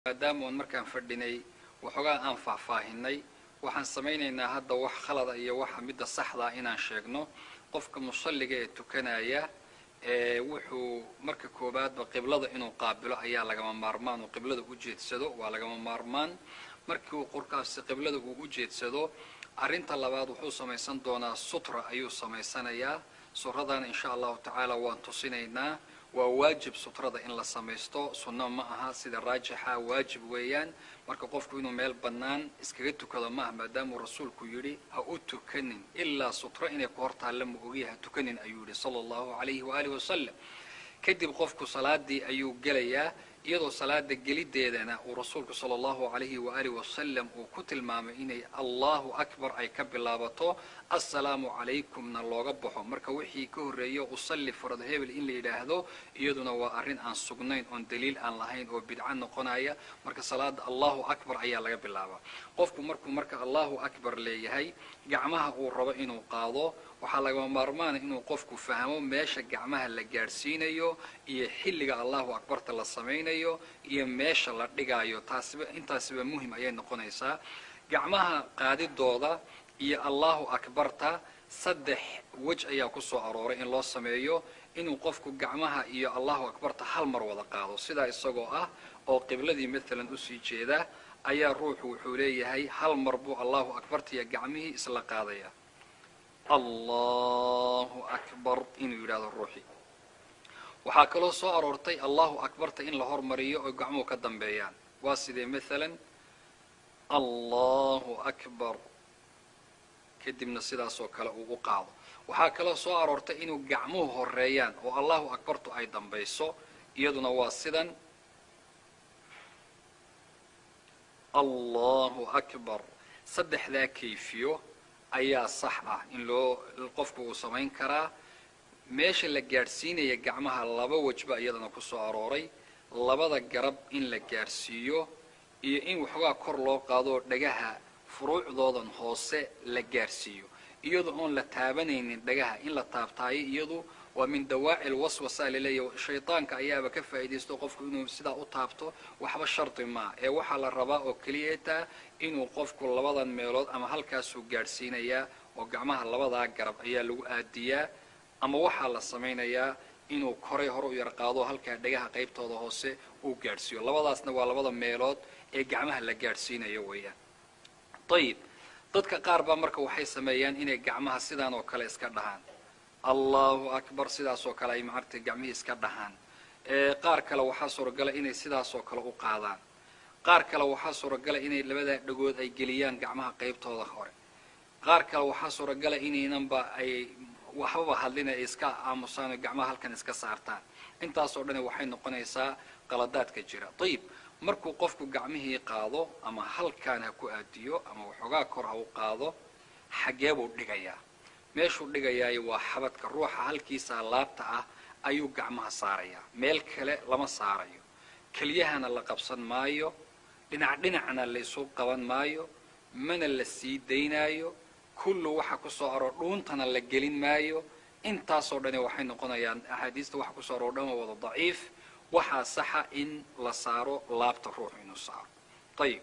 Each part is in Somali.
Maadaama oon markaan fadhinay waxoogaa aan faahfaahinay, waxaan samaynaynaa hadda wax khalada iyo waxa midda saxdaa inaan sheegno. Qofka musalliga ee tukanaya ee wuxuu marka koowaadba qiblada inuu qaabilo ayaa lagama maarmaan, uu qiblada u jeedsado waa lagama maarmaan. Markii uu qorkaasi qiblada uu u jeedsado, arrinta labaad wuxuu samaysan doonaa sutra ayuu samaysanayaa. Sutradana insha Allahu tacaala waan tusinaynaa. Waa waajib sutrada in la samaysto, sunno ma aha, sida raajixa waajib weeyaan. Marka qofku inuu meel bannaan iskaga tukado maaha, maadaamuu Rasuulku yidhi ha u tukanin ilaa sutro inay ku hor taalla ma ogiya, ha tukanin ayuu yidhi sala Allahu calayhi waaalih wasalam. Kadib qofku salaadii ayuu gelayaa, iyadoo salaada geliddeedana uu Rasuulku sala Allahu calayhi waaalih wasalam uu ku tilmaamay inay Allahu akbar ay ka bilaabato, assalaamu calaykumna looga baxo. Marka wixii ka horreeya usalli farad hebel in la yidhaahdo iyaduna waa arrin aan sugnayn oon daliil aan lahayn oo bidco noqonaya. Marka salaada Allahu akbar ayaa laga bilaabaa. Qofku markuu marka Allahu akbar leeyahay, gacmaha uu rabo inuu qaado, waxaa lagama maarmaana inuu qofku fahmo meesha gacmaha la gaadhsiinayo iyo xilliga Allahu akbarta la samaynayo iyo meesha la dhigaayo. Taasiba intaasiba muhim ayay noqonaysaa. Gacmaha qaadidooda iyo Allahu akbarta saddex wej ayaa ku soo arooray in loo sameeyo: inuu qofku gacmaha iyo Allahu akbarta hal mar wada qaado, sidaa isagoo ah oo qibladii maalan usii jeeda ayaa ruuxu wuxuu leeyahay hal mar buu Allahu akbartaiyo gacmihii isla qaadaya, Allahu akbar inuu yidhahdo ruuxii. Waxaa kaloo soo aroortay Allahu akbarta in la hormariyo oo gacmuhu ka dambeeyaan. Waa sidee? Maalan Allahu akbar, kadibna sidaasoo kale uu u qaado. Waxaa kaloo soo aroortay inuu gacmuhu horeeyaan oo Allahu akbartu ay dambayso, iyaduna waa sidan, Allahu akbar. Saddexdaa kayfiyo ayaa sax ah in loo qofku uu samayn karaa. Meesha la gaadhsiinaya gacmaha laba wejba iyadana ku soo arooray: labada garab in la gaadhsiiyo iyo in waxoogaa kor loo qaadoo dhagaha furuucdoodan hoose la gaadhsiiyo, iyada oon la taabanaynin dhagaha. In la taabtaayo iyadu waa min dawaaci lwaswasa laleeyahy, shaydaanka ayaaba ka faa'iidaysto qofku inuu sidaa u taabto. Waxba shardi maa ee waxaa la rabaa oo keliyataa inuu qofku labadan meelood ama halkaasuu gaadhsiinayaa oo gacmaha labadaa garab ayaa lagu aadiyaa, ama waxaa la samaynayaa inuu koray hore u yar qaado halkaa dhagaha qaybtooda hoose uu gaadhsiiyo. Labadaasna waa labada meelood ee gacmaha la gaadhsiinayo weeyaan. Ayib, dadka qaar baa marka waxay sameeyaan inay gacmaha sidaan oo kale iska dhahaan, Allahu akbar, sidaas oo kale ay maaragtay gacmihii iska dhahaan. Qaar kale waxaa suuragala inay sidaas oo kale u qaadaan. Qaar kale waxaa suuragala inay labadaa dhagood ay geliyaan gacmaha qaybtooda hore. Qaar kale waxaa suuragala inaynanba ay waxbaba hadlin, ay iska aamusaan oo gacmaha halkan iska saartaan. Intaasoo dhani waxay noqonaysaa qaladaadka jira. Ayib, markuu qofku gacmihii qaado, ama halkaan ha ku aadiyo ama waxoogaa kor ha u qaado, xaggee buu dhigayaa? Meeshuu dhigayaay waa xabadka ruuxa, halkiisaa laabta ah ayuu gacmaha saarayaa, meel kale lama saarayo. Keliyahana la qabsan maayo, dhinac dhinacna laysu qaban maayo, mana la sii daynaayo. Kullu waxa ku soo aroor dhuuntana la gelin maayo. Intaasoo dhani waxay noqonayaan axaadiista waxa kusoo aroor dhan waa wada daciif. Waxaa saxa in la saaro laabta, ruuxu inuu saaro. Ayib,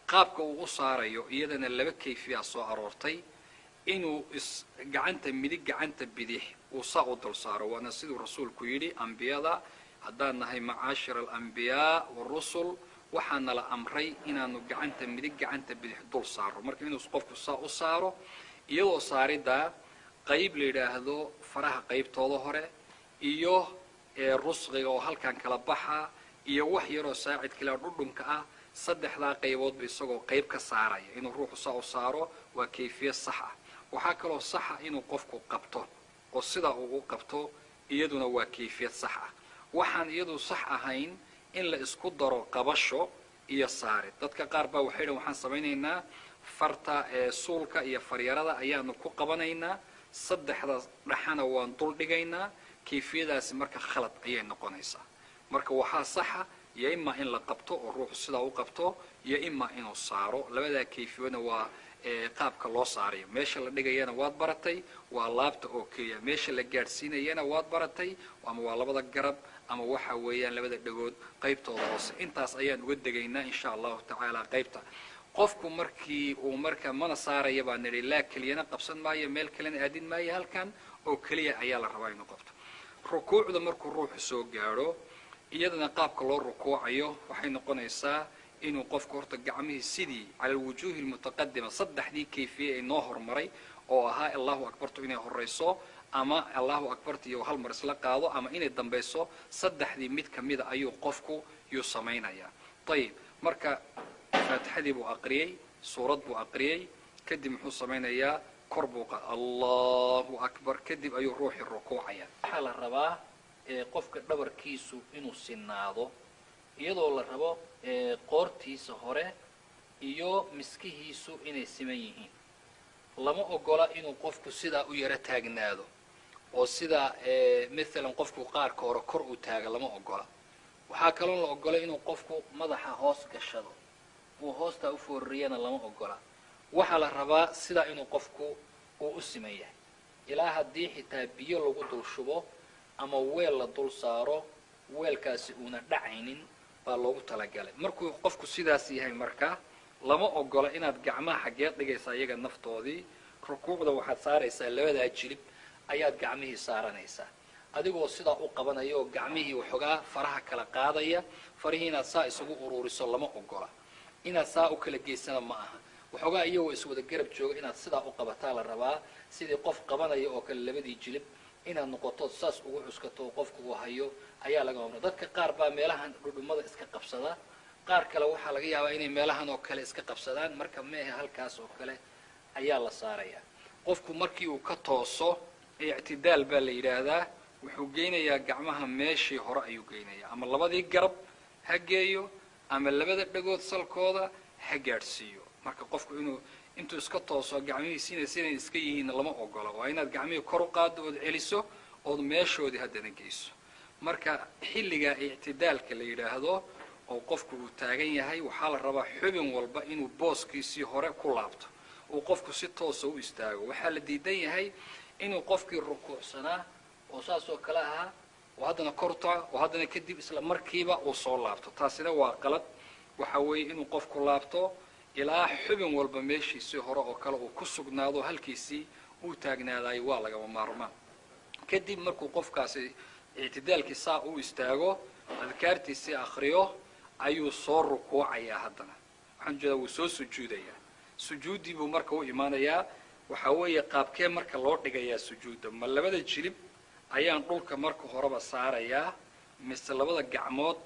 qaabka uu u saarayo iyadana laba kayfiyaa soo aroortay: inuu is gacanta midig gacanta bidix uu saa u dul saaro, waana siduu Rasuulku yidhi ambiyada haddaan nahay macaashir alambiyaa warusul, waxaana la amray inaanu gacanta midig gacanta bidix dul saaro. Marka inuu qofku saa u saaro, iyadoo saaridaa qayb la yidhaahdo faraha qaybtooda hore iyo rusqiga oo halkan kala baxa iyo wax yaroo saacid kale dhudhunka ah, saddexdaa qayboodba isagoo qayb ka saaraya inuu ruuxu saa u saaro waa kayfiye sax ah. Waxaa kaloo saxa inuu qofku qabto oo sidaa uu u qabto, iyaduna waa kayfiyad sax ah. Waxaan iyadu sax ahayn in la isku daro qabasho iyo saarid. Dadka qaar baa waxay dhan waxaan samaynaynaa farta ee suulka iyo faryarada ayaanu ku qabanaynaa, saddexda dhaxana waan dul dhigaynaa. Kayfiyadaasi marka khalad ayay noqonaysaa. Marka waxaa saxa iyo imaa in la qabto oo ruuxu sidaa u qabto iyo imaa inuu saaro. Labadaa kayfiyona waa qaabka loo saarayo. Meesha la dhigayana waad baratay, waa laabta oo keliya. Meesha la gaadhsiinayana waad baratay, ama waa labada garab ama waxa weeyaan labada dhagood qaybtooda hoose. Intaas ayaan uga degaynaa insha allahu tacaala. Qaybta qofku markii uu marka mana saaraya baa nidhi, laa keliyana qabsan maayo, meel kalena aadin maayo, halkan oo keliya ayaa la rabaa inuu qabto. Rukuucda markuu ruuxu soo gaadho, iyadana qaabka loo rukuucayo waxay noqonaysaa inuu qofku horta gacmihii sidii cala alwujuuhi almutaqadima, saddexdii kayfiye ee noo hormaray oo ahaa allahu akbartu inay horayso ama allahu akbarta iyo hal mar isla qaado ama inay dambayso, saddexdii mid kamida ayuu qofku yuu samaynayaa. Ayib, marka faatixadii buu aqriyey, suurad buu aqriyey, kadib muxuu samaynayaa? Kor buu allahu akbar, kadib ayuu ruuxii rukuucaya. Waxaa la rabaa qofka dhabarkiisu inuu sinaado, iyadoo la rabo qoortiisa hore iyo miskihiisu inay siman yihiin. Lama ogola inuu qofku sidaa u yaro taagnaado oo sidaa mathalan qofku qaarka hore kor uu taaga, lama ogola. Waxaa kaloon la ogola inuu qofku madaxa hoos gashado, uu hoostaa u foorariyana lama ogola. Waxaa la rabaa sidaa inuu qofku uu u siman yahay, ilaa haddii xitaa biyo lagu dul shubo ama weel la dul saaro weelkaasi uuna dhacaynin baa loogu talagalay. Markuu qofku sidaas yahay, marka lama ogola inaad gacmaha xaggeed dhigaysaa iyaga naftoodii. Rukuucda waxaad saaraysaa labadaa jilib ayaad gacmihii saaranaysaa, adigoo sidaa u qabanaya oo gacmihii waxoogaa faraha kala qaadaya. Farihii inaad saa isugu uruuriso lama ogola, inaad saa u kala geysana ma aha. Waxoogaa iyagoo iswada garab jooga inaad sidaa u qabataa la rabaa, sidii qof qabanaya oo kale labadii jilib inaad noqoto, saas ugu cuskato oo qofku uu hayo ayaa laga mamnuuc. Dadka qaar baa meelahan dhudhumada iska qabsada, qaar kale waxaa laga yaabaa inay meelahan oo kale iska qabsadaan. Marka meehe, halkaas oo kale ayaa la saarayaa. Qofku markii uu ka tooso, ictidaal baa la yidhaahdaa, wuxuu geynayaa gacmaha meeshii hore ayuu geynayaa, ama labadii garab ha geeyo ama labada dhagood salkooda ha gaadhsiiyo. Marka qofku inuu intuu iska tooso gacmihiisiina siday iska yihiin lama ogola. Waa inaad gacmihii kor u qaaddo ood celiso ood meeshoodii haddana geyso. Marka xilligaa ictidaalka la yidhaahdo oo qofku uu taagan yahay, waxaa la rabaa xubin walba inuu booskiisii hore ku laabto, uu qofku si toosa u istaago. Waxaa la diidan yahay inuu qofkii rukuucsanaa oo saas oo kale ahaa oo haddana kortaco oo haddana kadib isla markiiba uu soo laabto. Taasina waa qalad. Waxa weeye inuu qofku laabto ilaa xubin walba meeshiisii hore oo kale uu ku sugnaado, halkiisii uu taagnaadayo, waa lagama maarmaan. Kadib markuu qofkaasi ictidaalkii saa u istaago, adkaartiisii akriyo, ayuu soo rukuucayaa. Haddana waxaan ujeedaa wuu soo sujuudayaa. Sujuuddii buu marka u imaanayaa. Waxaa weeye qaabkee marka loo dhigayaa sujuudda? Ma labada jilib ayaan dhulka marka horeba saarayaa mise labada gacmood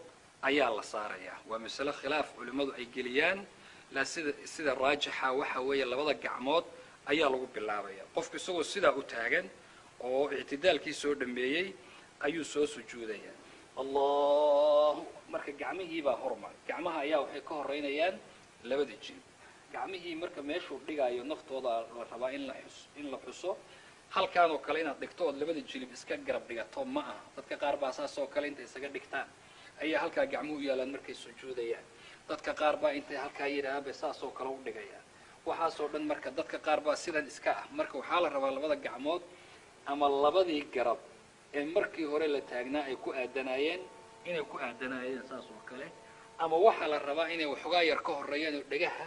ayaa la saarayaa? Waa masale khilaaf culimmadu ay geliyaan. Laa, sida raajixa waxa weeye labada gacmood ayaa lagu bilaabaya. Qofku isagoo sidaa u taagan oo ictidaalkii soo dhameeyey ayuu soo sujuudayaa. Allahu marka gacmihii baa hormaray, gacmaha ayaa waxay ka horeynayaan labada jilib. Gacmihii marka meeshuu dhigaayo naftooda la rabaa in la xuso. Halkaan oo kale inaad dhigto ood labada jilib iska garab dhigato ma aha. Dadka qaar baa saas oo kale intay isaga dhigtaan ayaa halkaa gacmuhu u yaalaan markay sujuudayaan. Dadka qaar baa intay halkaa yidhaahaan bay saas oo kale u dhigayaan. Waxaasoo dhan marka dadka qaar baa sidan iska ah. Marka waxaa la rabaa labada gacmood ama labadii garab ee markii hore la taagnaa ay ku aadanaayeen inay ku aadanaayeen saas oo kale, ama waxaa la rabaa inay waxoogaa yar ka horeeyaan oo dhegaha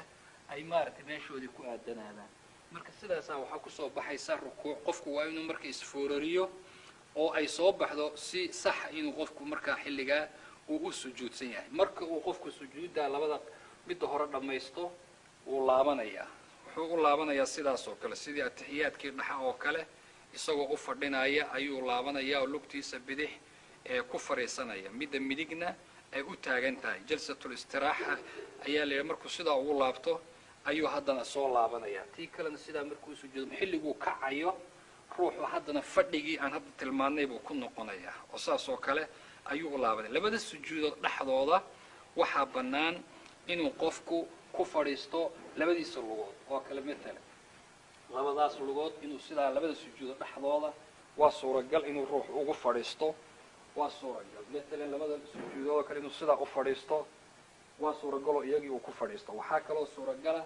ay maaragtay meeshoodii ku aadanaadaan. Marka sidaasaa waxaa kusoo baxaysa rukuuc. Qofku waa inuu marka isfoorariyo oo ay soo baxdo si saxa inuu qofku markaa xilligaa uu u sujuudsan yahay. Marka uu qofku sujuuddaa labada midda hore dhammaysto, wuu laabanayaa. Wuxuu u laabanayaa sidaas oo kale, sidii atixiyaadkii dhaxa oo kale, isagoo u fadhinaya ayuu laabanaya oo lugtiisa bidix ee ku fadhiisanaya, midda midigna ay u taagan tahay. Jalsatul istiraaxa ayaa la yidhaha. Markuu sidaa ugu laabto ayuu haddana soo laabanaya, tii kalena sidaa markuu sujuudo, xilliguu kacayo ruuxu haddana fadhigii aan hadda tilmaannay buu ku noqonayaa oo saas oo kale ayuu u laabanaya. Labada sujuudood dhexdooda waxaa bannaan inuu qofku ku fadhiisto labadiisa lugood oo kale, matalan labadaas lugood inuu sidaa labada sujuudood dhexdooda waa suuragal inuu ruux ugu fadhiisto. Waa suuragal matalan labada sujuudood oo kale inuu sidaa u fadhiisto, waa suuragaloo iyagii uu ku fadhiisto. Waxaa kaloo suuragala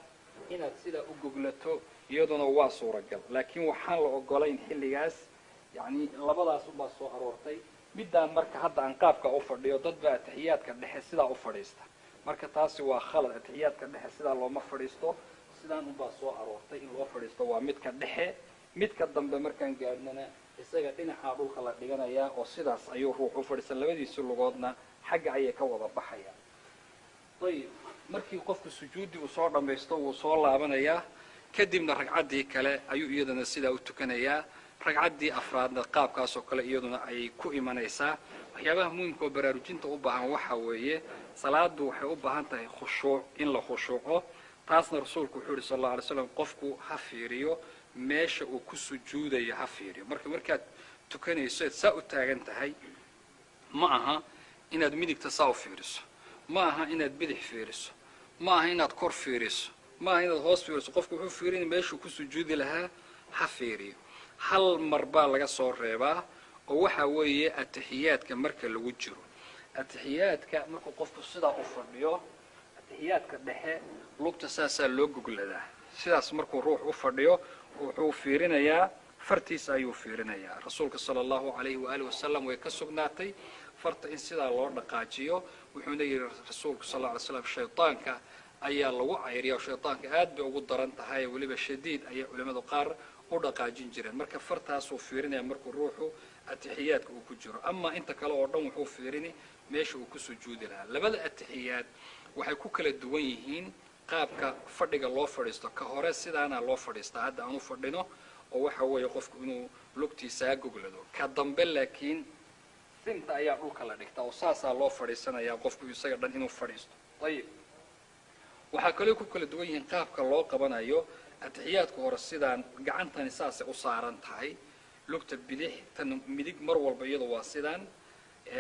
inaad sidaa u goglato, iyaduna waa suuragal. Laakiin waxaan la ogolayn xilligaas, yacni labadaas unbaa soo aroortay. Middaan marka hadda aan qaabka u fadhiyo, dad baa atixiyaadka dhexe sidaa u fadhiista. Marka taasi waa khalad. Atixiyaadka dhexe sidaa looma fadhiisto, sidaan unbaa soo aroortay in loo fadhiisto waa midka dhexe. Midka dambe markaan gaadhnana isaga dhinacaa dhulka la dhiganayaa oo sidaas ayuu ruux u fadhiista, labadiisi lugoodna xagga ayay ka wada baxayaan. Ayib, markii qofku sujuuddii uu soo dhammaysto wuu soo laabanayaa, kadibna ragcaddii kale ayuu iyadana sidaa u tukanayaa. Ragcaddii afraadna qaabkaas oo kale iyaduna ayay ku imanaysaa. Waxyaabaha muhimka oo baraarujinta u baahan waxa weeye, salaadu waxay u baahan tahay khushuuc, in la khushuuco. Taasna rasuulku wuxuu yihi sal alla alay slam, qofku ha fiiriyo meesha uu ku sujuudayo, ha fiiriyo. Marka markaad tukanayso eed saa u taagan tahay, ma aha inaad midigta saa u fiiriso, ma aha inaad bidix fiiriso, ma aha inaad kor fiiriso, ma aha inaad hoos fiiriso. Qofku wuxuu fiirinaya meeshuu ku sujuudi lahaa, ha fiiriyo. Hal mar baa laga soo reebaa, oo waxa weeye atixiyaadka marka lagu jiro. Atixiyaadka markuu qofku sidaa u fadhiyo, atixiyaadka dhexe lugta saasaa loo gogladaa. Sidaas markuu ruux u fadhiyo wuxuu fiirinayaa fartiisa ayuu fiirinayaa. Rasuulka sala allahu calayhi waaalih wasalam way ka sugnaatay farta in sidaa loo dhaqaajiyo. Wuxuuna yidhi rasuulku sal alla alay slam, shaydaanka ayaa lagu cayriya, oo shaydaanka aad bay ugu daran tahay, weliba shadiid ayay culimadu qaar u dhaqaajin jireen. Marka fartaasuu fiirinaya markuu ruuxu atixiyaadka uu ku jiro. Ama inta kale oo dhan wuxuu fiirini meesha uu ku sujuudi lahaa. Labada atixiyaad waxay ku kala duwan yihiin qaabka fadhiga loo fadhiisto. Ka hore sidaana loo fadhiistaa hadda aan u fadhino, oo waxa weeye qofku inuu lugtiisaa goglado. Ka dambe laakiin sinta ayaa dhulka la dhigtaa oo saasaa loo fadhiisanayaa qofku isaga dhan inuu fadhiisto. Ayib, waxaa kaloo ku kala duwan yihiin qaabka loo qabanayo. Atixiyaadka hore sidaan gacantani saasay u saaran tahay lugta bidix, tan midig mar walba iyadu waa sidaan.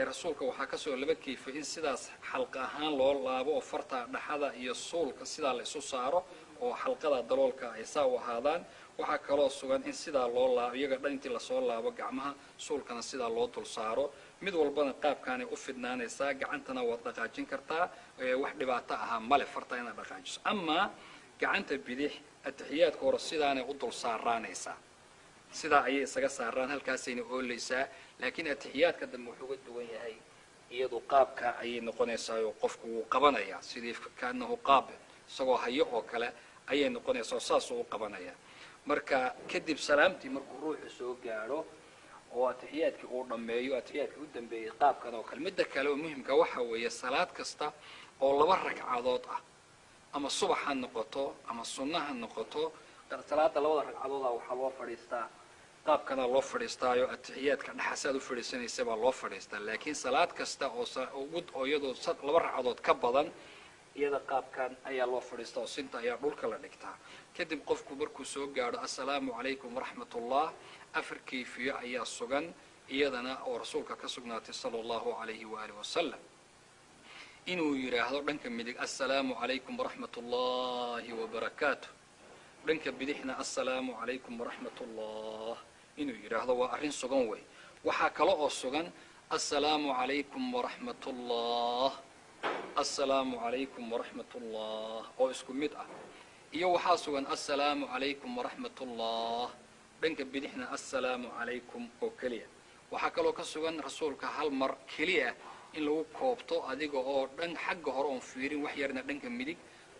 Rasuulka waxaa kasoo laba kayfa in sidaas xalqa ahaan loo laabo oo farta dhaxada iyo suulka sidaa la isu saaro oo xalqada daloolka ay saa u ahaadaan. Waxaa kaloo sugan in sidaa loo laabo iyaga dhan, intii lasoo laabo gacmaha suulkana sidaa loo dul saaro. Mid walbana qaabkaanay u fidnaanaysaa, gacantana waad dhaqaajin kartaa, wax dhibaato ahaa male farta inaad dhaqaajiso. Amaa gacanta bidix atixiyaadka hore sidaanay u dul saaraanaysaa, sidaa ayay isaga saaraan, halkaasayna ooleysaa. Laakiin atixiyaadka dambe wuxuu uga duwan yahay iyadu qaabka ayay noqonaysaa oo qofku wuu qabanayaa sidii kaanahu qaabid, isagoo hayo oo kale ayay noqonaysaa oo saasuu u qabanaya. Marka kadib salaamtii markuu ruuxu soo gaadho oo atixiyaadkii uu dhammeeyo, atixiyaadkii u dambeeyey qaabkan oo kale. Midda kale oo muhimka waxa weeye, salaad kasta oo laba ragcadood ah, ama subax ha noqoto ama sunno ha noqoto, salaada labada ragcadooda waxaa loo fadhiistaa qaabkana loo fadhiistaayo, atixiyaadka dhaxasaad u fadhiisanaysa baa loo fadhiistaa. Laakiin salaad kasta oo oo iyadoo laba ragcadood ka badan, iyada qaabkan ayaa loo fadhiistaa oo sinta ayaa dhulka la dhigtaa. Kadib qofku markuu soo gaadho assalaamu calaykum waraxmat ullah, afar kayfiyo ayaa sugan iyadana oo rasuulka ka sugnaatay sala allahu calayhi waaalih wasalam. Inuu yidhaahdo dhanka midig assalaamu calaykum waraxmat ullahi wabarakaatu, dhanka bidixna assalaamu calaykum waraxmat ullah inuu yidhaahdo, waa arrin sugan wey. Waxaa kale oo sugan assalaamu calaykum waraxmat ullah, assalaamu calaykum waraxmat ullah oo isku mid ah. Iyo waxaa sugan assalaamu calaykum waraxmat ullah, dhanka bidixna assalaamu calaykum oo keliya. Waxaa kaloo ka sugan rasuulka hal mar keliya in lagu koobto adiga oo dhan xagga hore oon fiirin, wax yarna dhanka midig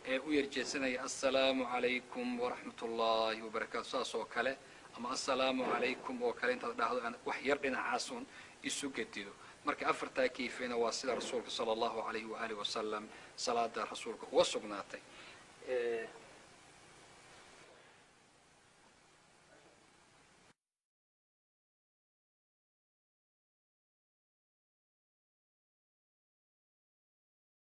ee u yar jeedsanaya, assalaamu calaykum waraxmat ullahi wabarakaatu saas oo kale, ama assalaamu calaykum oo kale intaad dhahdo aan wax yar dhinacaasun isu gedido. Marka afartaa kayfina waa sida rasuulka sala allahu calayhi waaalih wasalam salaada rasuulka uga sugnaatay.